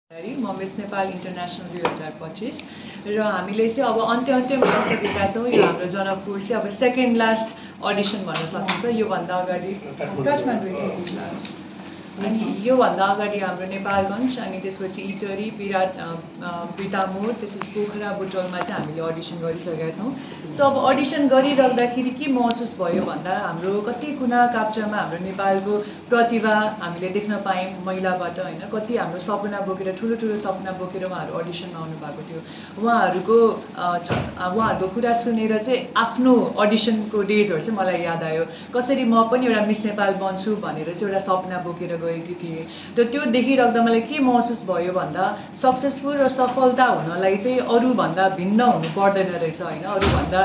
म miss Nepal international 2025 र हामीले चाहिँ अब अन्त्यमा आइसकेका छौँ। यो हाम्रो जनकपुर चाहिँ अब सेकेन्ड लास्ट अडिसन भन्न सकिन्छ। योभन्दा अगाडि काठमाडौँ अनि योभन्दा अगाडि हाम्रो नेपालगञ्ज अनि त्यसपछि इटरी बिटामोड त्यसपछि पोखरा बुटवलमा चाहिँ हामीले अडिसन गरिसकेका छौँ। सो अब अडिसन गरिराख्दाखेरि के महसुस भयो भन्दा हाम्रो कति कुना काप्चामा हाम्रो नेपालको प्रतिभा हामीले देख्न पायौँ महिलाबाट होइन। कति हाम्रो सपना बोकेर ठुलो सपना बोकेर उहाँहरू अडिसनमा आउनु भएको थियो। उहाँहरूको कुरा सुनेर चाहिँ आफ्नो अडिसनको डेजहरू चाहिँ मलाई याद आयो। कसरी म पनि एउटा मिस नेपाल बन्छु भनेर चाहिँ एउटा सपना बोकेर गएकी थिएँ। र त्यो देखिराख्दा मलाई के महसुस भयो भन्दा सक्सेसफुल र सफलता हुनलाई चाहिँ अरूभन्दा भिन्न हुनु पर्दैन रहेछ होइन। अरूभन्दा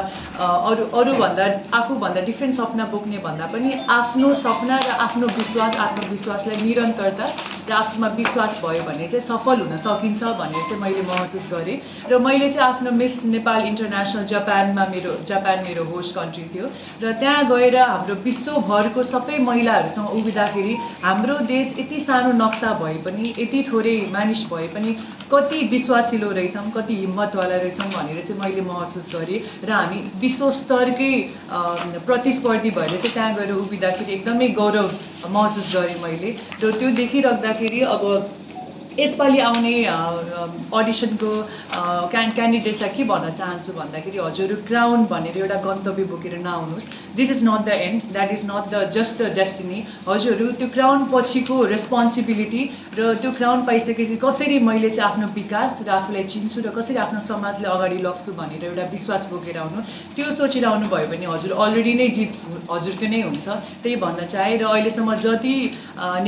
आफूभन्दा डिफ्रेन्ट सपना बोक्ने भन्दा पनि आफ्नो सपना र आफ्नो आत्मविश्वासलाई निरन्तरता र आफूमा विश्वास भयो भने चाहिँ सफल हुन सकिन्छ भनेर चाहिँ मैले महसुस गरेँ। र मैले चाहिँ आफ्नो मिस नेपाल इन्टरनेसनल जापान मेरो होस्ट कन्ट्री थियो र त्यहाँ गएर हाम्रो विश्वभरको सबै महिलाहरूसँग उभिँदाखेरि हाम्रो देश यति सानो नक्सा भए पनि यति थोरै मानिस भए पनि कति विश्वासिलो रहेछौँ, कति हिम्मतवाला रहेछौँ भनेर चाहिँ मैले महसुस गरेँ। र हामी विश्वस्तरकै प्रतिस्पर्धी भएर चाहिँ त्यहाँ गएर उभिँदाखेरि एकदमै गौरव महसुस गरेँ मैले। र त्यो देखिराख्दाखेरि अब यसपालि आउने अडिसनको क्यान्डिडेट्सलाई के भन्न चाहन्छु भन्दाखेरि हजुरहरू क्राउन भनेर एउटा गन्तव्य बोकेर नआउनुहोस्। This is not the end, that is not the just the destiny. हजुरहरू त्यो क्राउन पछिको रेस्पोन्सिबिलिटी र त्यो क्राउन पाइसकेपछि कसरी मैले चाहिँ आफ्नो विकास र आफूलाई चिन्छु र कसरी आफ्नो समाजलाई अगाडि लग्छु भनेर एउटा विश्वास बोकेर आउनु। त्यो सोचेर आउनु भयो भने हजुर अलरेडी नै जित हजुरको नै हुन्छ। त्यही भन्न चाहे। र अहिलेसम्म जति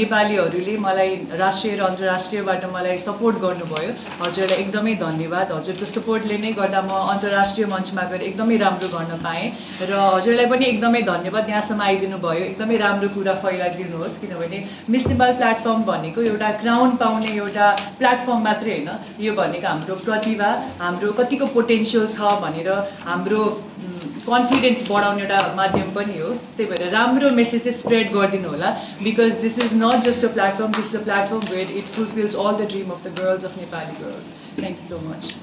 नेपालीहरूले मलाई राष्ट्रिय र अन्तर्राष्ट्रियबाट मलाई सपोर्ट गर्नुभयो हजुरलाई एकदमै धन्यवाद। हजुरको सपोर्टले नै गर्दा म अन्तर्राष्ट्रिय मञ्चमा गएर एकदमै राम्रो गर्न पाएँ। र हजुरलाई पनि एकदमै धन्यवाद यहाँसम्म आइदिनु भयो। एकदमै राम्रो कुरा फैलाइदिनुहोस् किनभने मिस नेपाल प्लेटफर्म भनेको एउटा क्राउन पाउने एउटा प्लेटफर्म मात्रै होइन। यो भनेको हाम्रो प्रतिभा, हाम्रो कतिको पोटेन्सियल छ भनेर हाम्रो कन्फिडेन्स बढाउने एउटा माध्यम पनि हो। त्यही भएर राम्रो मेसेज चाहिँ स्प्रेड गरिदिनु होला। Because this is not just a platform, this is a platform where it fulfils all the dream of the girls of Nepali girls. Thank you so much.